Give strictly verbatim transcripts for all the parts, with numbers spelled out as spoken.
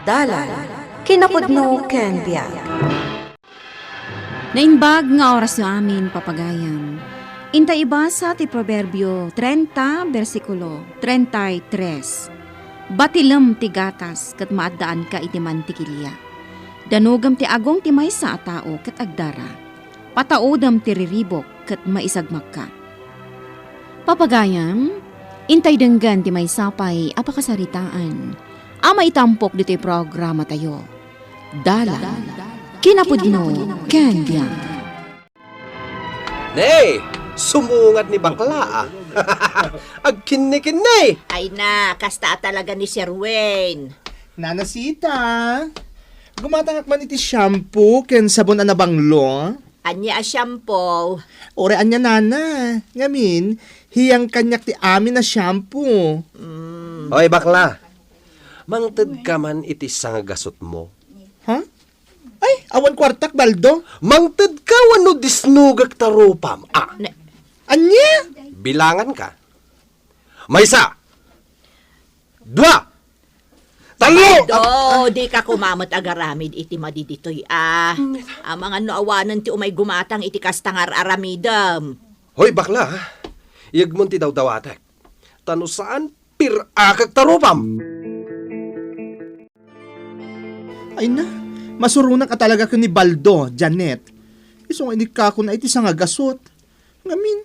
Dalan, kinapudno ken biag. Naimbag nga orasyo amin, papagayam. Inta ibasa ti Proverbio treinta, bersikulo treinta y tres. Batilem ti gatas ket maaddaanka iti mantikillia. Danugem ti agong ti maysa a tao ket agdara. Pataudem ti riribuk ket maisagmakka. Papagayam, intay denggen ti maysa pay a pakasaritaan a maitampok ditoy programatayo. Dalan, kinapudno, ken biag. Ne, sumungat ni bakla, ah. Agkinni-kinni. Ay na, kasta talaga ni Sir Wayne. Nana Sita, gumatangak man iti shampoo ken sabon a nabanglo. Ania a shampoo? Uray ania, nana. Ngamin, hiyang kaniak ti amin a shampoo. Mm. Oy, bakla. Mangted ka man iti sangagasutmo. Ha? Ay, awan kuartak, Baldo. Mangted ka wenno disnugak ta rupam. Ah. Ne- Ania? Bilangan ka. Maysa. Dua. Tallo. Baldo, di ka kumamet agaramid iti madi ditoy, ah. Amangan no awanen ti umay gumatang iti kasta nga ar-aramidem. Hoy, bakla, ha? Iyegmon ti dawdawatek. Ta no saan, pir-akek ta rupam. Ay na, masuronak a talaga ken ni Baldo, Janet. Isu nga inikakuna iti sangagasut. Ngamin,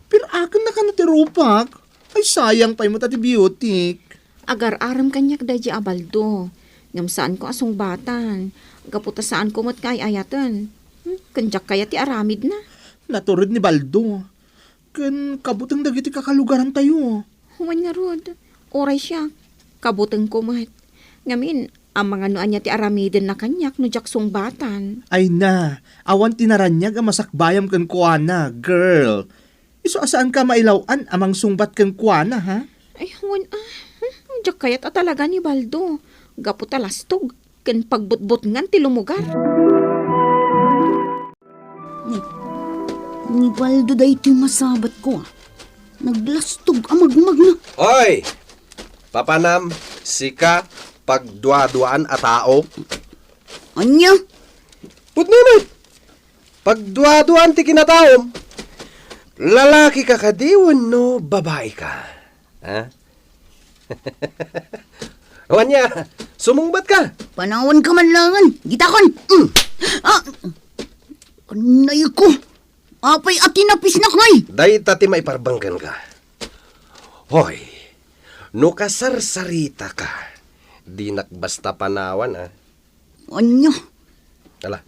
pir-aken na kano ti rupak. Ay, sayang pay met a ti biotik. Agar-arem kaniak daydi a Baldo. Ngem saanko a sungbatan. Gapu ta saanko met nga ay-ayaten. Hmm, ken diak kayat ti aramidna. Natured ni Baldo. Ken kabuteng dagiti kakalugarantayo. Wen ngarud, uray siak, kabutengko met. Ngamin, amangan no ania ti aramidenna kaniak no diak sungbatan. Ay na, awan ti naraniag a masakbayam kenkuana, girl. Isu a saanka mailaw-an a mangsungbat kenkuana, ha? Ay, wen, ah, hmm, diak kayat a talaga ni Baldo. Gapu ta lastog ken pagbutbutngan ti lumugar. Ni, ni Baldo daytoy masabatko, ah. Naglastog a magmagna. Oy! Papanam, sika, pagduaduaan a tao. Ania? Pudno met! Pagduaduaan ti kinataom. Lalaki ka kadi wenno babai ka? Ha? Wen nia, sumungbat ka. Panawan ka man langen, gitakon. Mm. Ah! Anay ko! Apay a tinapisnak ngay? Dayta ti maiparbeng kenka. Hoy, no kasarsarita ka, dinak basta panawan, ah. Ania? Ala,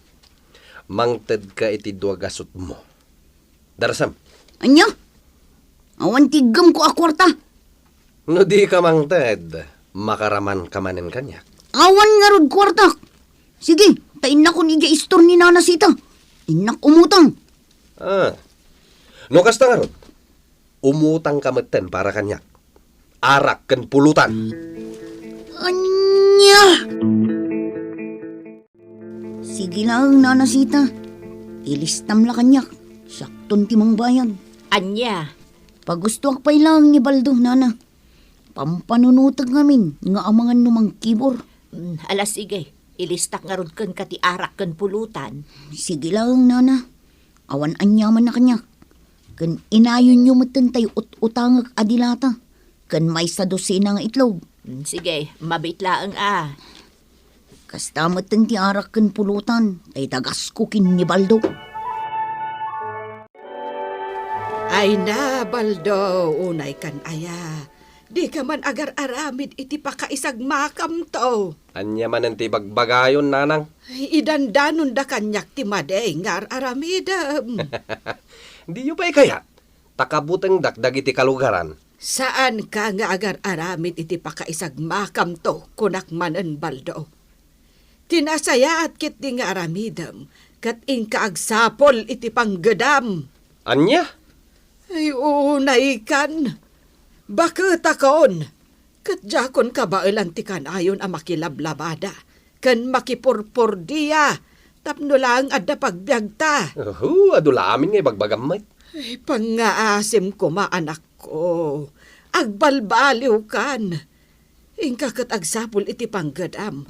mangted ka iti dua gasutmo. Darasam. Ania? Awan ti iggemko a kuarta. No di ka mangted, makaraman ka manen kaniak. Awan ngarud kuartak. Sige, ta innakon idiay istor ni Nana Sita. Innak umutang. Ah. No kasta ngarud, umutang ka metten para kaniak. Arak ken pulutan. Ania? Sige laeng, Nana Sita. Ilistam la kaniak. Siakton ti mangbayad. Ania? Pagustoak pay laeng ni Baldo, Nana. Pampanunotek ngamin nga amangan no mangkibor. Mm, ala, sige. Ilistak ngarud kenka ti arak ken pulutan. Sige laeng, Nana. Awan aniamanna kaniak. Ken inayonyo metten tay ut-utangek a dilata ken maysa dosena nga itlog. Mm, sige, mabiit laeng a. Kasta metten ti arak ken pulutan, tay dagasko ken ni Baldo. Ay na, Baldo, unay kan aya. Dika man agar-aramid iti pakaisagmakamto. Ania manen ti ibagbagayon, nanang? Ay, idandanonda kaniak ti madi nga ar-aramidem. Diyo pay kayat? Ta kabutengdak dagiti kalugaran. Saanka nga agar-aramid iti pakaisagmakamto, kunak manen, Baldo. Ti nasayaat ketdi nga aramidem, ket inka agsapul iti panggedam. Ania? Ay, unaykan. Baketakon. Ket diakon kabaelan ti kanayon a makilablabada ken makipurpurdia tapno laeng adda pagbiagta. Oho, adu la amin nga ibagbagam met. Ay, pangngaasim koma, anakko. Agbalbaliwkan. Inka ket agsapul iti panggedam.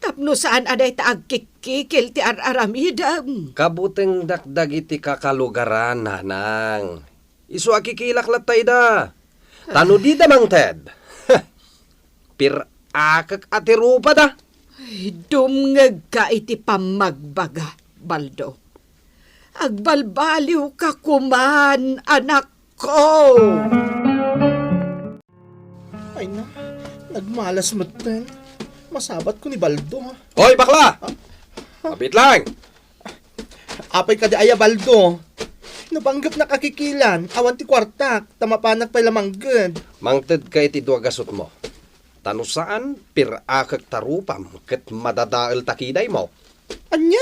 Tapno saan a dayta agkikkikil ti ar-aramidem. Kabutengdak dagiti kakalugaran, nanang. Isu a kikilak latta ida. Ta no dida mangted, pir-akek a ti rupada. Ay, dumngegka iti pammagbaga, Baldo. Agbalbaliwka koman, anakko! Ay na, nagmalas metten. Masabatko ni Baldo, ha? Hoy, bakla! Ah, ha? Abit lang! Apay kadi aya, Baldo? No panggepnak a kikilan, awan ti kuartak, ta mapanak pay la mangted. Mangtedka iti dua gasutmo. Ta no saan, pir-akek ta rupam ket madadael ta kidaymo. Ania?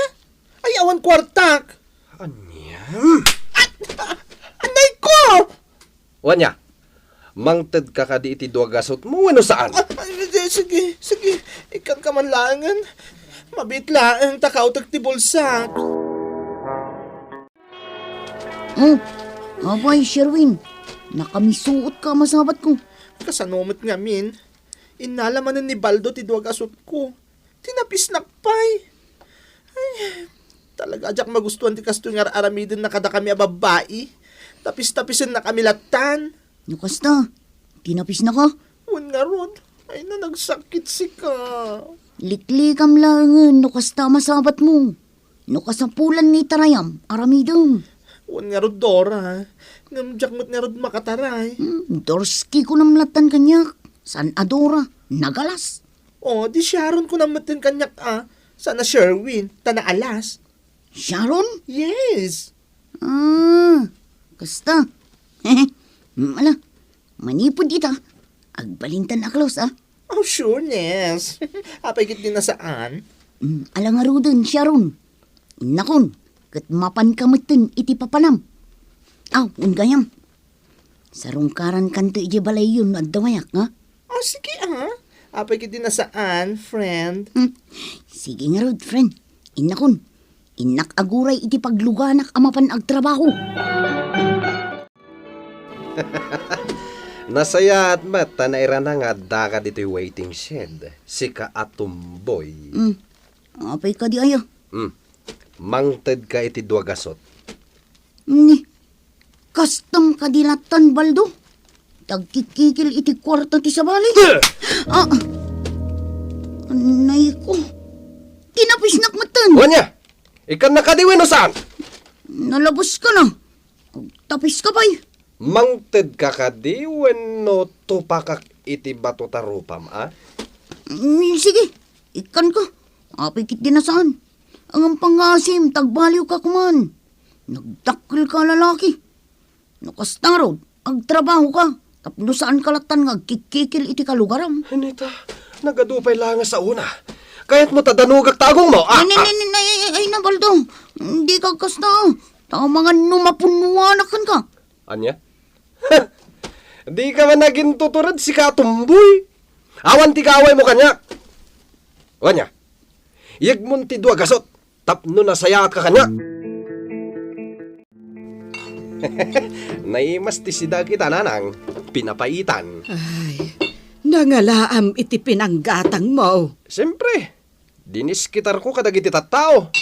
Ay, awan kuartak. Ania? At, a-, anay ko! Ania, mangtedka kadi iti dua gasutmo wenno saan? Ah, ah, sige, sige, sige. Ikkanka man laengen. Mabiit laeng ta kauteg ti bulsak. Oh, apay, Sherwin. Nakamisuot ka a masabat ko. Kasano met ngamin? Innala manen ni Baldo ti dua gasutko. Tinapisnak pay. Ay, talaga a diak magustuan ti kastoy nga ar-aramidenna kadakami a babbai. Tapis-tapisen na kami lattan. No kasta, tinapisnaka? Wen ngarud, ay na nagsakit sika. Liklikam laengen no kasta a masabatmo. No kasapulan nga itarayam, aramidem. Wen ngarud, Dora, ngem diak met ngarud makataray. Hmm, Dorsky kunam lattan kaniak. Saan a Dora, nagalas. Oh, di Sharon kunam metten kaniak a, saan a Sherwin, ta naalas. Sharon? Yes. Ah, kasta. Mm, ala, manipud ita, agbalintan a close, ah. Oh, sure, Nes. Apay ket di nasaan? Mm, ala ngaruden, Sharon. Innakon, ket mapanka metten iti papanam. Aw, wen gayam. Sarungkarankanto idiay balayyo no adda mayak, nga? Oh, sige, ah. Apay ket di nasaan, friend? Hmm. Sige ngarud, friend. Innakon. Innak aguray iti pagluganak a mapan agtrabaho. Nasayaat met ta nairana nga addaka ditoy waiting shed. Sika a tumboy. Hmm. Apay kadi aya? Hmm. Mangtedka iti dua gasut. Ni, kastam kadi lattan, Baldo? Tagkikikil iti kuarta ti sabali. Ah! Anay ko. Tinapisnak metten. Wen aya, ikkannak kadi wenno saan? Nalabas ka na. Agtapis ka pay. Mangted ka kadi wenno tupakak iti bato ta rupam, a? Mm, sige, ikkan ka. Apay ket di nasaan. Ngem pangngaasim, ta agbaliw ka koman. Nagdakkel ka a lalaki. No kasta ngarud, agtrabaho ka. Tapno saan ka lattan nga agkikkikil iti kalugaram. Anita, nagadu pay la nga saona. Kayatmo ta danogak ta agongmo, a? Ay, ay, ay, ay, ay, na, Baldo. Di ka kasta. Tama nga no mapunuanak ka. Ania? Di ka man nagintutured, sika a tumboy. Awan ti kaawaymo kaniak. Ania? Yegmon ti dua gasut tapno nasayaat ka kaniak. Naimas ti sida kita, nanang. Pinapaitan. Ay, nangalaam iti pinanggatangmo. Siyempre, diniskitarko kadagiti tattao.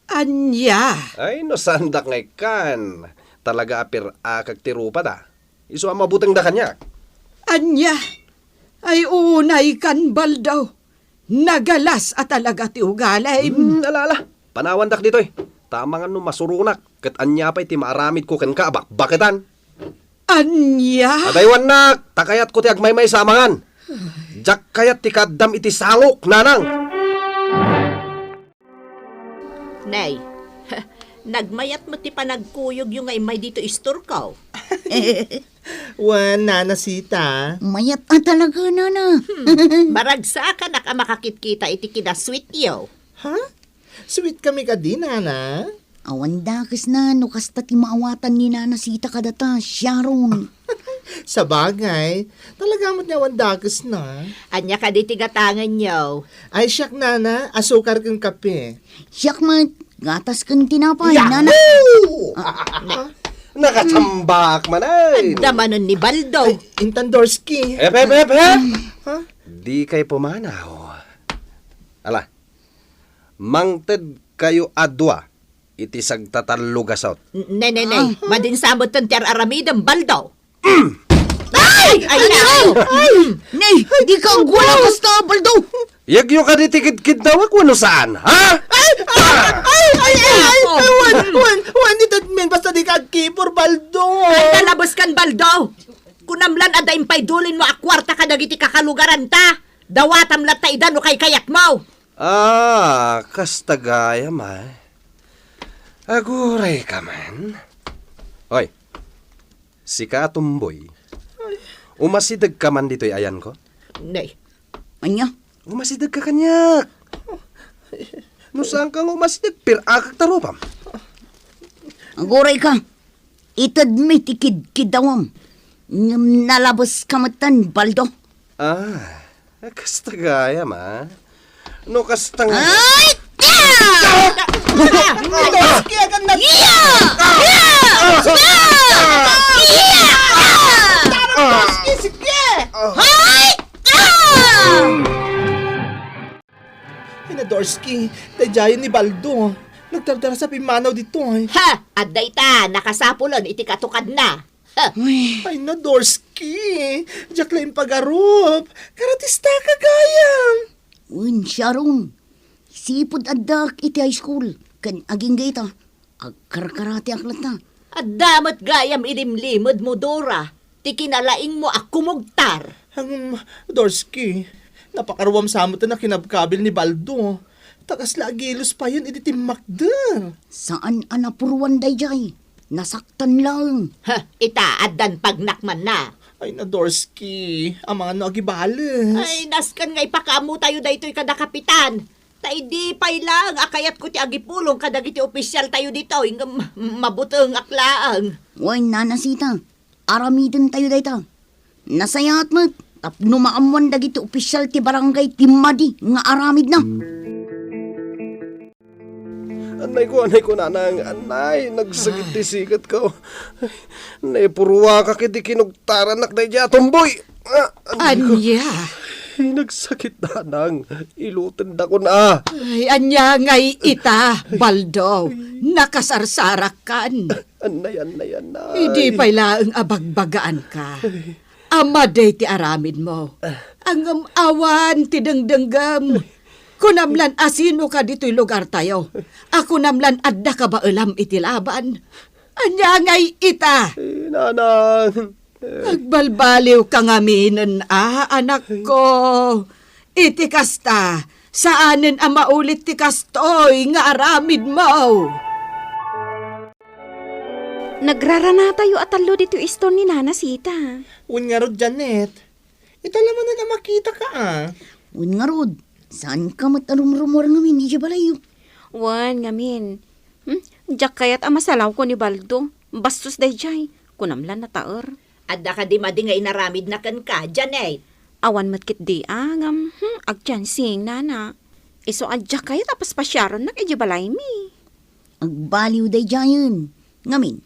Ania? Ay, no saandak nga ikkan, talaga a pir-akek ti rupada. Isu a mabutengda kaniak. Ania? Ay, unay kan, Baldo. Nagalas a talaga ti ugalim. Hmm, ala, ala. Panawandak ditoy. Tama nga no masuronak, ket ania pay ti maaramidko kenka a bakbaketan? Ania? Adaywannak, ta kayatko ti agmaymaysa amangan. Diak kayat ti kaaddam iti sangok, nanang. Nay, nagmayat met ti panagkuyogyo nga immay ditoy istorko. Wen, Nana Sita. Mayat a talaga, Nana. Hmm, maragsakanak a makakitkita iti kinasweetyo. Ha? Sweet kami kadi, Nana? Awan dakesna no kasta ti maawatan ni Nana Sita kadata, Sharon. Sabagay, talaga met nga awan dakesna. Ania kadi ti gatangenyo? Ay, siak, Nana, asukar ken kape. Siak met, gatas ken tinapay, Nana. Yahoo! Ah, ah, ah, ah. Nakatambak man ay. Adda manen ni Baldo. Ay, intan Dorsky. Ep, ep, ep, ep. Ha? Di kay pumanaw. Ala, Mangtedkayo a dua iti sagtatallo gasut. N-, ne, ne, ne. Ah. Madinsa metten ti ar-aramidem, Baldo. Ay! Ay, ay, ay! Ay! Nay, dika agwala kasta, Baldo! Yegyo kadi ti kidkiddawak wenno saan, ha? Ay! Ay! Ay! Ay! Ay! Ay! Wen, wen, wen, itedmin, basta dika agkipor, Baldo! Ay, nalabes kan, Baldo! Kunam lan adda impay dulinmo a kuarta kadagiti kakalugaranta. Dawatam latta ida no kaykayatmo. Ah, kasta gayam, ay. Agurayka man. Oy, sika a tumboy. Umasidegka man ditoy ayanko? Nay. Ania? Umasidegka kaniak. No saanka nga umasideg, pir-akak ta rupam. Agurayka. Itedmi ti kidkiddawam. Ngem nalabeska metten, Baldo. Ah, kasta gayam, a. No kasta nga Ay! Ah! Sige, agannat! Iya! Iya! Iya! Iya! Sige, sige! Ay! Ah! Ay, Nadorsky, daydiayen ni Baldo. Nagdardarasa pimmanaw ditoy. Ha! Adda ita, nakasapulen iti katukadna. Ha! Uy. Ay, Nadorsky, diak la impagarup. Karatistaka gayam. Wen, Sharon, sipud addaak iti high school, ken agingga ita, agkarkaratiak latta. Adda met gayam ilimlimedmo, Dora, ti kinalaingmo a kumugtar. Ngem, Dorsky, napakaruam sa metten a kinabkabil ni Baldo. Ta kasla agilos payen idi timmakder. Saan a napuruan daydiay. Nasaktan laeng. Ha, ita, addan pagnakmanna. Ay, Nadorsky, amangan no agibales. Ay, nasken nga ipakaammotayo daytoy kada kapitan. Ta idi pay laeng a kayatko ti agipulong kadagiti opisyaltayo ditoy, ngem mabutengak laeng. Wen, Nana Sita, aramidentayo dayta. Nasayaat met tapno maammoan dagiti opisyal ti barangay ti madi nga aramidna. Annayko, annayko, nanang, annay, nagsakit ti siketko. Ay, naipurwakak iti kinugtarannak daydiay a tumboy. Ah, annayko. Ania? Ay, nagsakit, nanang. Ilutendakon a. Ay, ania ngay ita, Baldo? Nakasarsarakkan. Annay, annay, annay. Idi pay laeng a bagbagaanka. Ay. Amadi ti aramidmo. Ah. Ngem awan ti dengdenggem. Ay. Kunam lan a sinoka ditoy lugartayo. A kunam lan adda kabaelam iti laban. Ania ngay ita? Ay, nanang. Agbalbaliwka ngaminen a, anakko. Iti kasta, saanen a maulit ti kastoy nga aramidmo. Nagraranatayo a tallo ditoy istor ni Nana Sita. Wen ngarud, Janet. Ita la manen a makitaka a. Wen ngarud, saanka met a rumrumuar ngamin idiay balayyo? Wen ngamin. Hmm? Diak kayat a masalawko ni Baldo. Bastos daydiay. Kunam la nataer. Adda kadi madi nga inaramidna kenka, Janet? Awan met ketdi a, ngem, hmm, agtiansing, nana. Isu a diak kayat a paspasiarennak idiay balaymi. Agbaliw daydiayen. Ngamin,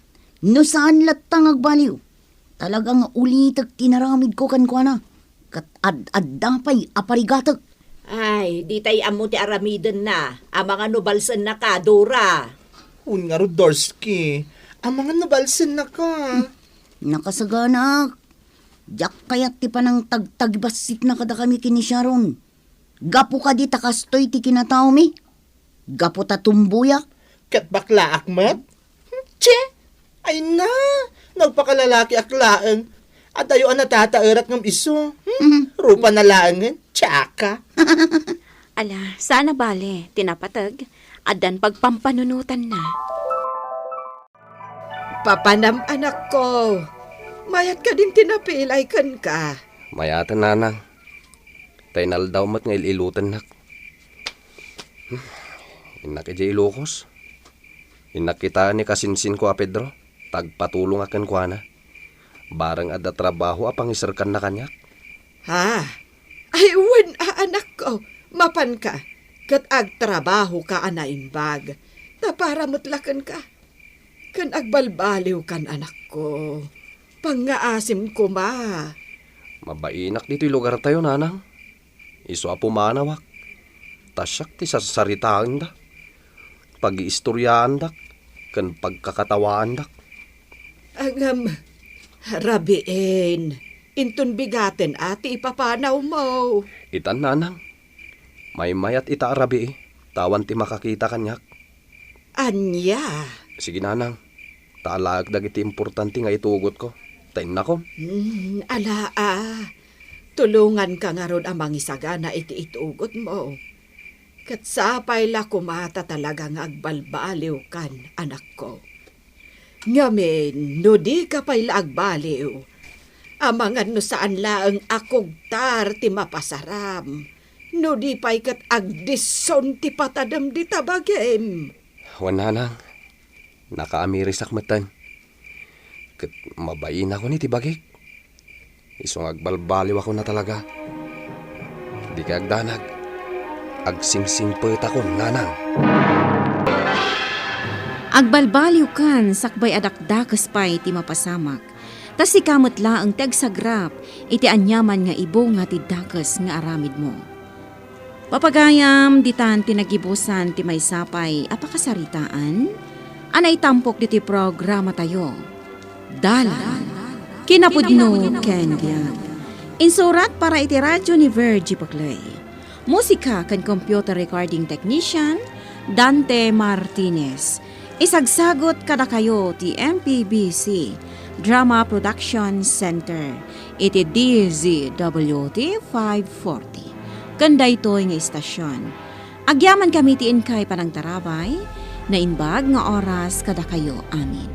no saan latta nga agbaliw, talaga nga ulitek ti inaramidko kenkuana, ket ad-adda pay a parigatek. Ay, ditay ammo ti aramidenna. Amangan no balsennaka, Dora. Wen ngarud, Dorsky. Amangan no balsennaka. Hmm. Nakasaganaak. Diak kayat ti panangtagtagibassitna kadakami ken ni Sharon. Gapu kadi ta kastoy ti kinataomi? Gapu ta tumboyak? Ket baklaak met? Che! Ay na! Nagpakalalakiak laeng. Adayo a natataerak ngem isu. Hmm? Mhm. Rupana laengen. Tsaka. Ala, saan a bale, ti napateg, addan pagpampanunotanna. Papanam, anakko. Mayat kadin ti napilay kenka? Mayaten, nanang. Ta inaldaw met nga il-ilutennak. Hmm. Innak idiay Ilocos. Innak kitaen ni kasinsinko a Pedro, ta agpatulongak kenkuana. Bareng adda trabaho a pangiserkanna kaniak. Ha? Ay, wen a, anakko, mapanka, ket agtrabahoka a naimbag, ta para met la kenka. Ken agbalbaliwkan, anakko. Pangngaasim koma. Mabainak ditoy lugartayo, nanang. Isu a pumanawak. Ta siak ti sarsaritaenda, pagiistoriaandak, ken pagkakatawaandak. Ngem, rabiin, inton bigaten a ti ipapanawmo. Itan, nanang. Maymayat ita a rabii, ta awan ti makakita kaniak. Ania? Sige, nanang. Ta alaek dagiti importante nga itugotko. Ta innakom. Hmm, alaa. Tulonganka ngarud a mangisagana iti itugotmo. Ket sapay la koma ta talaga nga agbalbaliwkan, anakko. Ngamin, no dika pay la agbaliw, amangan no saan laeng a kugtar ti mapasaram, no di pay ket agdison ti patadem dita bagim. Wen, nanang, nakaamirisak metten. Ket mabainakon iti bagik. Isu nga agbalbaliwakon a talaga. Dikay agdanag. Agsingsimpetako, nanang. Agbalbaliwkan sakbay a dakdakes pay ti mapasamak. Ta sika met laeng ti agsagrap iti aniaman nga ibunga ti dakes nga aramidmo. Papagayam, ditan ti nagibusan ti maysa pay a pakasaritaan a naitampok ditoy programatayo. Dalan, kinapudno ken biag. Insurat para iti radyo ni Virgie Paclay. Musika ken computer recording technician, Dante Martinez. Isagsagut kadakayo ti M P B C Drama Production Center iti D Z W T five forty. Ken daytoy nga istasion, agyamankami ti inkay panangtarabay, naimbag nga oras kadakayo amin.